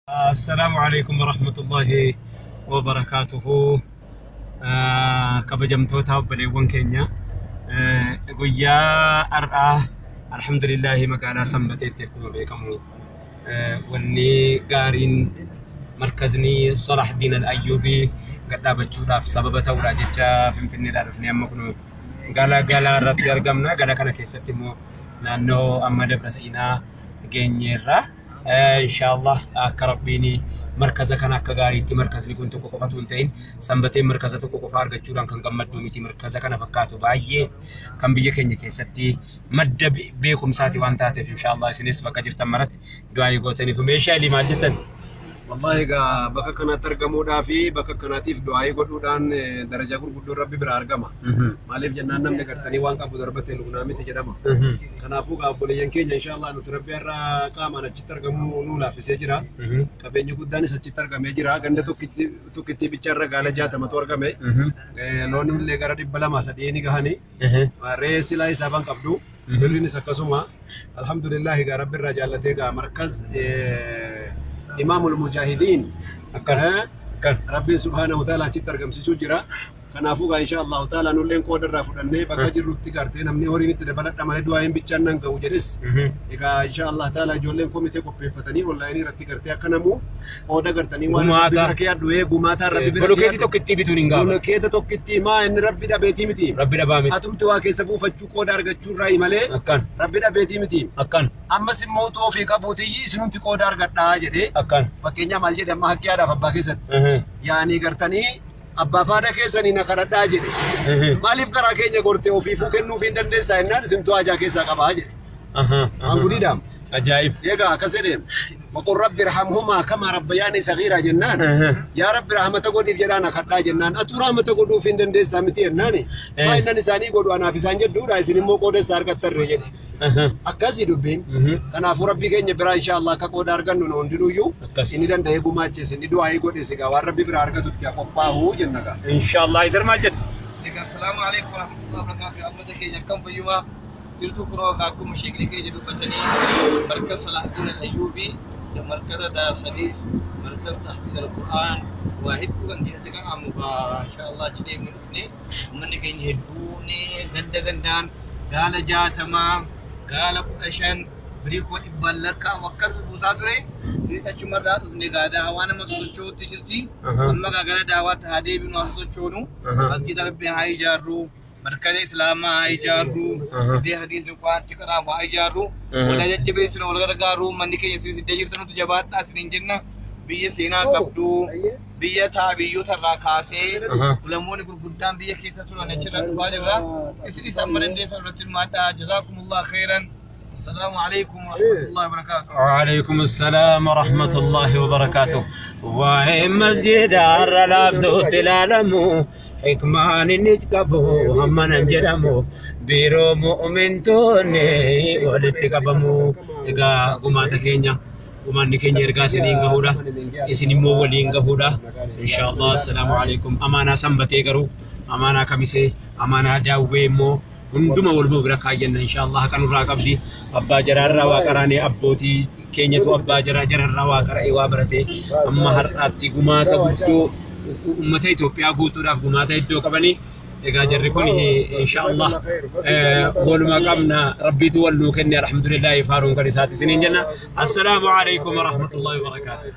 Assalaamu alaikum warahmatullahi wabarakaatuhu. Kabajamtoota obboleewwan keenya guyyaa har'aa alhamdulillaahi magaalaa Sanbateetti akkuma beekamu wanni gaariin markazni Salaahdiin Al-Ayyuubii gad dhaabachuudhaaf sababa ta'uudha jecha Finfinneedhaa dhufnee amma kun gala galaa irratti argamna. Gala kana keessatti immoo naannoo amma Dabra Siinaa geenyeerra. Inshaallah akka Rabbiin markaza kana akka gaariitti markazni kun tokko qofatu hin ta'in sanbateen markaza tokko qofa argachuudhaan kan gammadduu miti markaza kana fakkaatu baay'ee kan biyya keenya keessatti madda beekumsaati waan taateef inshaallah isinis bakka jirtan maratti du'aayii gootaniif meeshaa ilii maal jettan? Wallahi egaa bakka kanatti argamuudhaa fi bakka kanaatiif du'aayii godhuudhaan darajaa gurguddoo Rabbi biraa argama. Maaliif jennaan namni gartanii waan qabu darbate lugnaa miti jedhama. Kanaafuu egaa obboleeyyan keenya inshaallah nuti Rabbi har'a qaamaan achitti argamuu nuu laaffisee jira. Qabeenyi guddaanis achitti argamee jira. Ganda tokkittii bicharra gaala 60tu argame. Loon illee gara 200 3 ni gahanii. Re'ee silaa isaaban qabdu. Birriinis akkasuma. Alhamdulillah egaa Rabbi irraa jaallatee egaa markaz Imaamul Mujaahidiin Rabbiin subhaanahu wa ta'ala achitti argamsiisuu jira. Kanaafuu egaa insha Allahu ta'ala nulleen qooda irraa fudhannee bakka jirrutti gartee namni horiin itti dabaladha malee du'aayin bichaan nan ga'u jedhes. Egaa insha Allah ta'ala ijoolleen komitee qopheeffatanii onlaayinii irratti gartee akka namu qooda gartanii waan Rabbi Gumaata. bira kee addu gumaataa Rabbi bira kee Bolokeetii addu. tokkittii bituun hin gaaba. Bolokeeta tokkittii maa inni Rabbi dhabeetii miti. Rabbi dhabaa miti. Atumti waa keessa buufachuu qooda argachuu irraa malee Akkan. Rabbi dhabeetii miti. Akkan. Ammas immoo utuu ofii qabuutiyyi isinumti qooda argadhaa jedhee Akkan. fakkeenyaa maal jedhe amma haqqii haadhaaf abbaa keessatti. Yaanii gartanii abbaa faada keessanii na kadhadhaa jedhe. Maaliif karaa keenya gortee ofiifuu kennuuf hin dandeessaa jennaan isintuu haajaa keessaa qabaa jedhe. Waan gudiidhaam. Ajaa'ib. Egaa akkas jedhe waqul rabbi irhamhumaa kama rabbayaanii sagiiraa jennaan yaa rabbi rahmata godhiif jedhaa na kadhaa jennaan atuu rahmata godhuuf hin dandeessaa miti jennaani maa innan isaanii godhu anaaf isaan jedhuudha isin immoo qooda isaa argattarree jedhe. Akkasii dubbiin. Kanaafuu rabbii keenya biraa insha Allah akka qooda argannu nu hundinuyyuu Akkas. inni danda'ee gumaachise inni du'aayii godhes egaa waan rabbi biraa argatutti haa qophaa'u jenna gaa. Inshallah Haidar maal jette? Egaa salaamu alaikum warahmatullahi wabarakatuh. Uummata keenya akkam fayyumaa jirtu kunoo akkuma sheekni keenya dubbatanii markaz Salahuddin Al-Ayyuubii markaza Daar Hadiis markaz Tahfiiz Al-Qur'aan waa hedduu kan keessatti qara'amu insha Allah achi deemnee dhufne uummanni keenya hedduun ganda gandaan gaala 60 gaala 15 birii 100,000 lakkaa'amu akkas buusaa ture. Innis achumarraa dhufne gaa daawaan amma sosocho'utti jirti. Amma gaa gara daawaatti haa deebinu haa sosochoonu. Masgiida Rabbii haa ijaarru. Markaza Islaamaa haa ijaarru. Iddoo hadiisni Qur'aanatti qara'amu haa ijaarru. Wal jajjabeessinu wal gargaaru. Manni keenya isin iddoo jirtu nuti jabaadhaa isiniin jenna. Biyya seenaa qabdu. Biyya taa biyyoota irraa kaasee ulamoonni gurguddaan biyya keessa turan achirraa dhufaa jirra. Isinis amma dandeessan irratti hirmaadhaa. Jazaakumullah khairan. Assalaamu alaikum warahmatullahi wabarakatuh. وعليكم السلام ورحمة الله وبركاته waa'ee masjida har'a laaftuutti ilaalamu hikmaan inni qabu hammanan jedhamu biiroo mu'mintoonni walitti qabamu egaa gumaata keenya gumaanni keenya ergaa isiniin gahuudha isin immoo waliin gahuudha inshaallah assalaamu alaikum amaanaa sanbatee garuu amaanaa kamisee amaanaa daawwee immoo hunduma waluma bira kaayyanna inshaallah haqa nurraa qabdi abbaa jaraarraa waa qaraanee abbootii keenyatu abbaa jaraa jararraa waa qara'ee waa baratee amma har'aatti gumaata guddoo ummata Itoophiyaa guutuudhaaf gumaata iddoo qabanii egaa jarri kun inshaallah waluma qabna rabbiitu wal nuu kenne alhamdulillah faaruun kan isaati isiniin jenna assalaamu alaikum warahmatullahi wabarakaatuh.